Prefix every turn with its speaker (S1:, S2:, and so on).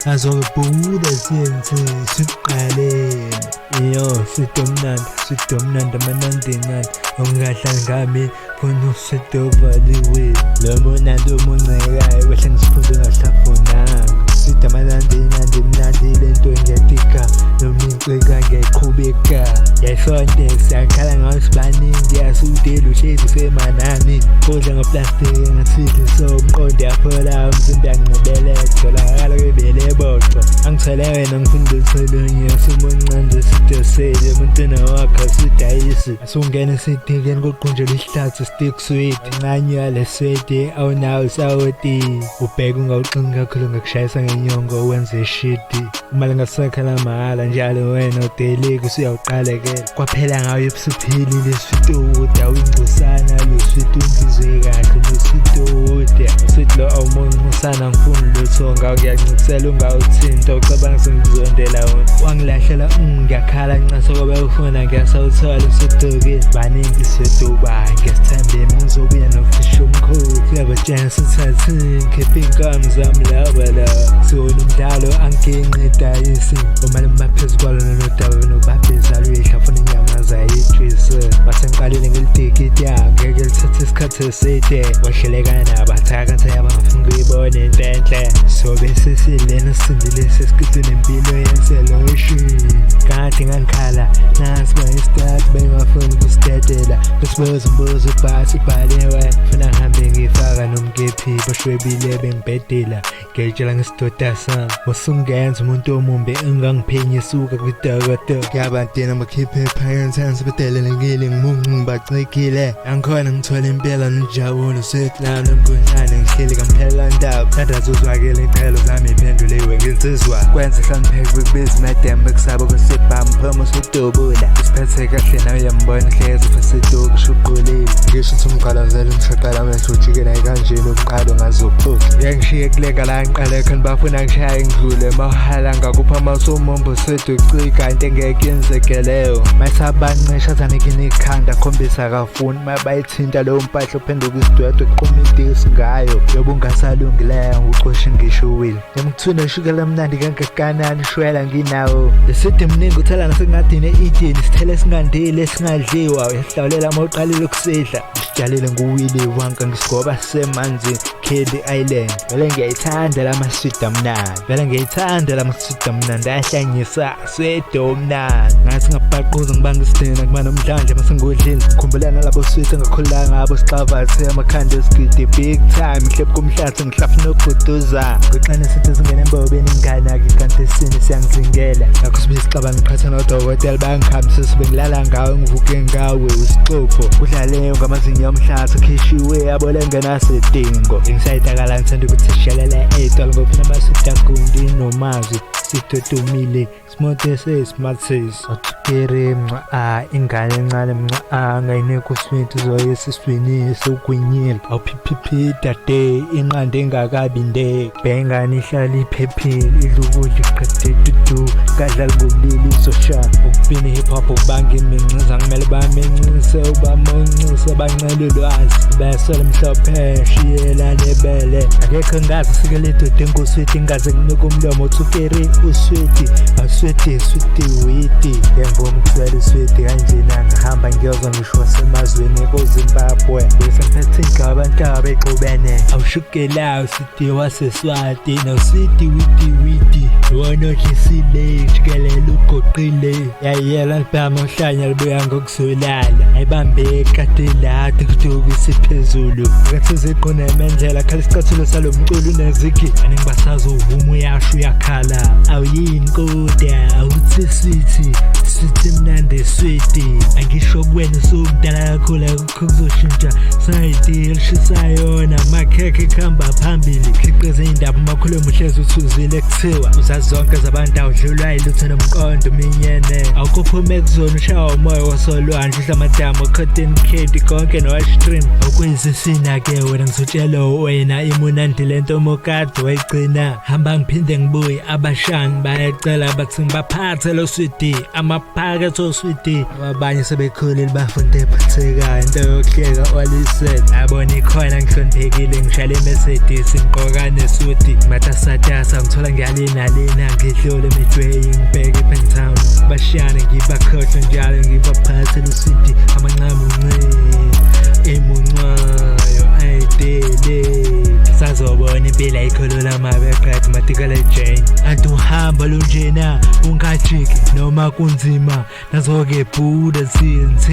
S1: Azobe bhukuda siyenze siqalele. Yo, sidomnandi, sidomnandi, amanandi nandi. Ungahlali ngami khona usidovaliwe. Lo munandi omuncekayo wehle ngisiphundu ungahlafunanga. Sidamanandi nandi mnandi lento ngiyatika noma ingcika ngiyayiqhubeka. Yayisonte siyakhala ngayo sibaningi yasudela uhlezi usemanani. Kudla ngoplastiki ngasidli so umqondo yaphola umzimba yangincebeleka tholakala kwibele boco. Angithole wena ngifunda utholunye usumunca sidosele emuntwini wakho asidayisi. Asungena esidikeni kuqunjelwa ihlathi stick sweet. Ncanywa le sweet awunawo sawoti. Ubheke ungawuxini kakhulu ngakushayisa ngenyongo wenze shidi. Uma lingasekho la mahhala njalo wena udeleki usuyawuqalekela. Kwaphela ngayo ebusuphilile switowuda awingcosana lo switi ungizwe kahle lo switowuda. Uswiti lo awumuncisana ngifuni lutho ngawo ngiyancisela ungawuthinta ucabanga sengizondela wona. Wangilahlela ngiyakhala ncasa ngoba ufuna ngiyasawuthola usudukile. Baningi siyoduba ngiyasithemba ngizobuya nofisha omkhulu. Siyabatshela sithathini khipha iy'nkomo zami laba la. Siwona umdlalo anginqi dayisi. Umalume baphezu kwalo lolu daba benobabheza luyihlafuna inyama zayijwise. Base ngiqalile ngilidikida ngeke lithathe isikhathi eside. Wahleleka nabathakathi abangafuni kuyibona into enhle. Sobe sesilena sisindile sesichithe nempilo yaseloshini. Kade ngangikhala nasi bayistart bengafuni ukusidedela. Besibuza umbuzo ubhasi ubhaliwe. Funa ngihambe ngifaka nomkephi bashwebile bengibhedela. Ngiyayitshela ngesidoda sami. Usungenza umuntu omumbi engangiphenyi suka kwidokotela. Ngiyabadina bakhiphe phansi bedelelekile ngimuncu ngibacikile. Angikhona ngithola impela nonjabulo setlana mkhuhlane ngihleli kamphela ndaba. Thandaza uzwakele iy'celo zami iphenduliwe nginsizwa. Kwenza hlonipheke bekubiza madam bekusaba kwesibhamu phuma usudubula. Usiphethe kahle nawe uyambona hlezi ufasituku ushuqulile. Ngisho ukuthi umgqalazela umshaqala amehlo ujikela kanjena umqalo ngazophuka. Ngeke ngishiye kulenga la ngiqale khona bafuna ngishaye ngidlule mahala ngakupha amasomombo seducika into engeke yenzeke leyo. Masabancisha zanekini ikhanda khombisa akafuni mabayithinta leyo mpahla uphenduka isidwedwe kuqhuma idisi ngayo. Yobe ungasalungileyo ngucoshe ngisho uwile. Emkuthuna shukela mnandi kangakanani shwela nginawo. Lesidi mningi uthela nasengadini e-Eden sithele esingandile esingadliwa uyahlawulela uma uqalile ukusidla. Ngisitshalile nguwili wanka ngisigoba semanzi Candy Island. Vele ngiyayithanda la maswidi amnandi. Vele ngiyayithanda la maswidi amnandi ayahlanyisa swede omnandi. Ngathi ngabhaquza ngibanga isidina kuba nomdlandla mase ngiwudlile. Khumbula nalabo swidi engakhulula ngabo sixavathe amakhanda esigidi big time ngihlephu kumhlathi ngihlafuna uguduza. Ngixane sithi zingena embobeni nginganaki kanti isini siyangizingela. Ngakho sibuye sixabane ngiqhatha nodokotela bangikhambisisa bengilala ngawe ngivuke ngawe usixupho. Udlale ngamazinyo omhlathi khishiwe yabole ngenasidingo. Ngisayidakala ngithanda ukuthi sishelele ey'tolo ngoba namaswidi agundi nomazwi sidodumile simote sesmart sis. Athukere mnca a ingane encane mnca a ngayinikwa uswidi uzoya esiswini sewugwinyile. Awuphiphiphi dade inqanda engakabi nde. Bhengane ihlala iphephile idla ukudla iqede dudu ngadlali ngomlilo izosha. Ukupina i-hip hop ubanga iminciza kumele bamencise ubamuncise bancele ulwazi. Beswele mhlophe shiyela nebele. Akekho ngazi sikele idoda enguswidi ingaze kunuka umlomo uthukeri uswidi aswidi swidi widi. Ngiyavuma ukuswela uswidi kanjena ngihamba ngiyozwa ngisho wasemazweni koZimbabwe. Bese ngiphethe inhlaba abantu abexubene. Awushukelayo swidi waseSwati noswidi widi widi. Iwona odlisile jikelele ugoqile. Yayiyela libhama uhlanya libuya ngokuzolala. Ayibambe kade la tukutuku isiphezulu. Ngathi uziqune emendlela khala isicathulo salo mculo unezigi. Baningi basazovuma uyasho uyakhala. Awuyini kodwa awuthi sithi sithi mnandi swidi. Angisho kuwena usumdala kakhulu akukho kuzoshintsha. Sayidi elishisayo namakhekhe kuhamba phambili. Khiqiza iy'ndaba umakhulume uhlezi uthuzile kuthiwa uzazi zonke zabantu awudlulwa yilutho nomqondo uminyene. Awukuphume kuzona ushawa umoya wasolwandle udla amadamu cotton candy konke no-ice cream. Awukwenzisina-ke wena ngizotshela wena imunandi lento mokade wayigcina. Hamba ngiphinde ngibuye abashani bayacela bathi ngibaphathe lo swidi amaphakethe oswidi. Abanye sebekhulile bafunde ephathekayo into yokuhleka waliset. Yabona ikhona ngihloniphekile ngisho Ngishayela iMercedes, ngigqoka nesudi, matasatasa, ngithola ngiyalina lina, ngidlule Midway, ngibheke ePentown, bashiyane ngibakhohlwe njalo, ngibaphathele uswidi amancamunce emuncwayo ayidele. Sazobona impilo ayikho lula mabeqeda matikale Jane, anti uhamba lunjena ungajiki noma kunzima, nazoke Buddha CNT.